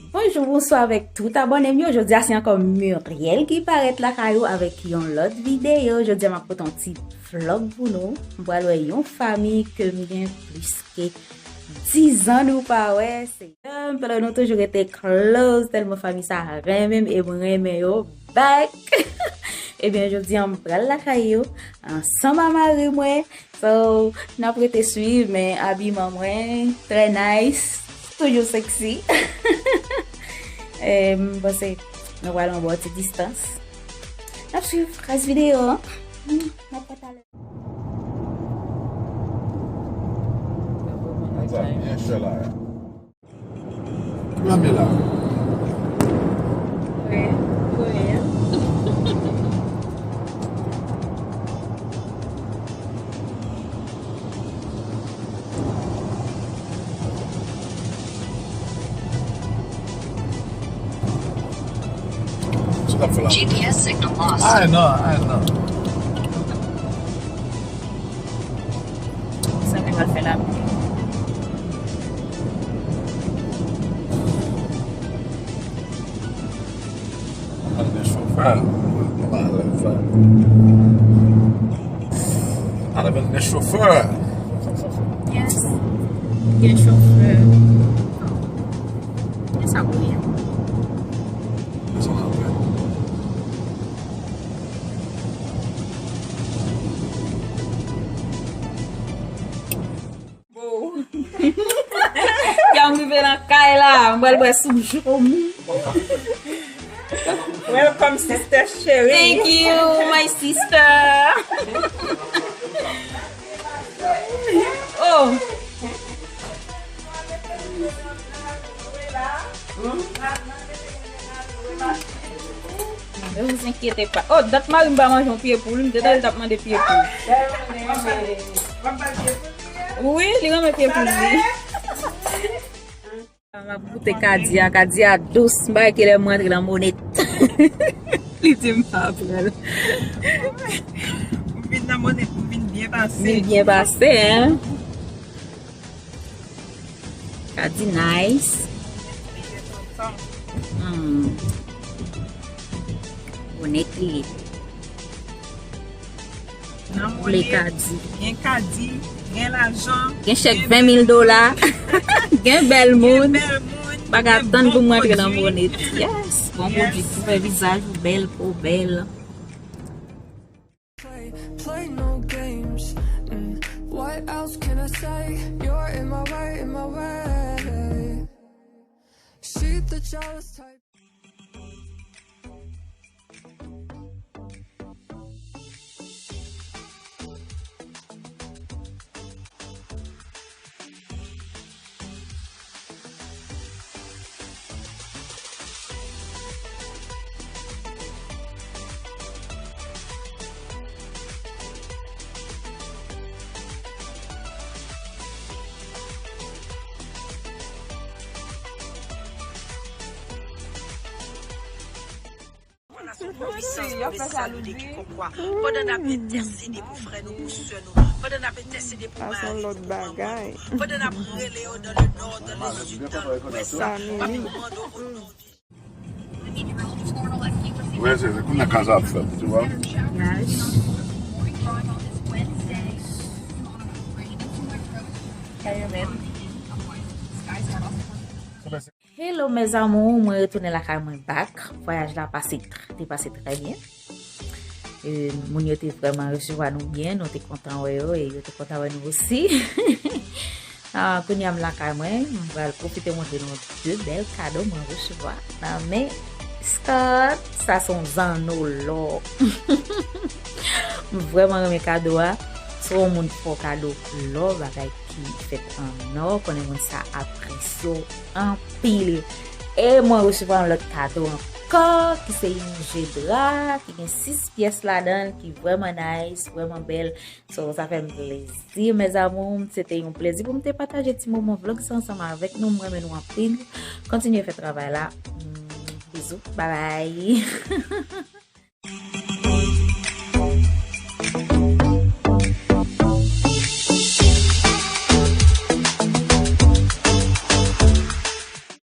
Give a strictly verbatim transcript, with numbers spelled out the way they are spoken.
Bonjou, bonswa avèk tout abòne m yo. Jodi a se ankò Muriel ki parèt lakay ou avèk yon lòt videyo. Jodi a m ap pote yon ti vlòg pou nou. M pral wè yon fanmi ke m gen plis ke dizan nou pa wè. Se, um, pandan nou toujou rete close, tèlman fanmi sa renmen m e mwen renmen yo back. Ebyen, jodi a m pral lakay yo ansanm a mari mwen. So, n ap rete swiv, men abiman mwen trè nice, toujou sexy. E, m panse nou pral yon bon ti distans. N ap swiv rès videyo an. N ap pale. Sa byen chè la. Lanmè la. Wè, wè. Sa t ap fè la. G P S signal lost. Ay non, ay non. Sa te pral fè la. Pale de chofè. Pale de chofè. Yes. Gen chofè. Gen sa pou ye. Gen sa pou ye. Bon. Kè m rive nan kay la, m pral bwè soup joumou. Welcome, sister chérie. Thank you, my sister. Oh. Ne vous inquiétez pas. Oh, dat mari m pa manje yon pye poul, m te tande l t ap mande pye poul. Wi, li renmen pye poul, wi. M ap goute kadi a, kadi a dous, m pa wè kilè m rantre nan Monét. Li di m pa pran l. M vin nan Monét, m vin byen pase. Vin byen pase, hein? Kadi nice. Hmm. Monét li ye. Nan Monét, kadi. Gen kadi, gen lajan, gen chèk ven mil dola, gen bèl moun. Gen bèl moun, pa ka tann pou m rantre nan Monét. Yes, bon pwodui, pou fè vizaj ou bèl, po bèl. Play, play no games. Mm. What else can I say? You're in my way, in my way. She the jealous type. Pandan n ap entèsede pou frè nou, pou sè nou, pandan n ap entèsede pou mari nou, pou manman nou, pandan n ap rele yo dans le nord, dans le sud, dans l'ouest, n ap mande w o non de Jezi. Wè, se, se kounye a kaz ap fèt, tu vois. Hello mes amours, mwen retounen lakay mwen back. Vwayaj la pase tr-, te pase trè byen. E, moun yo te vrèman resevwa nou byen, nou te kontan wè yo e yo te kontan wè nou osi. Ah, kounye a m lakay mwen, m pral pwofite montre nou de bèl kado mwen resevwa nan men Scott. Sa se yon zanno lò. M vrèman renmen kado a. Se yon moun fò kado lò, bagay ki fèt an nò, konnen moun sa apresye w anpil. E mwen resevwa yon lòt kado ankò, ki se yon je dra, ki gen sis pyès ladan l, ki vrèman nice, vrèman bèl. So, sa fè m plezi, mes amours. Se te yon plezi pou m te pataje ti moman vlog sa ansanm avèk nou. M renmen nou anpil. Kontinye fè travay la. Mm, bizou. Bye bye.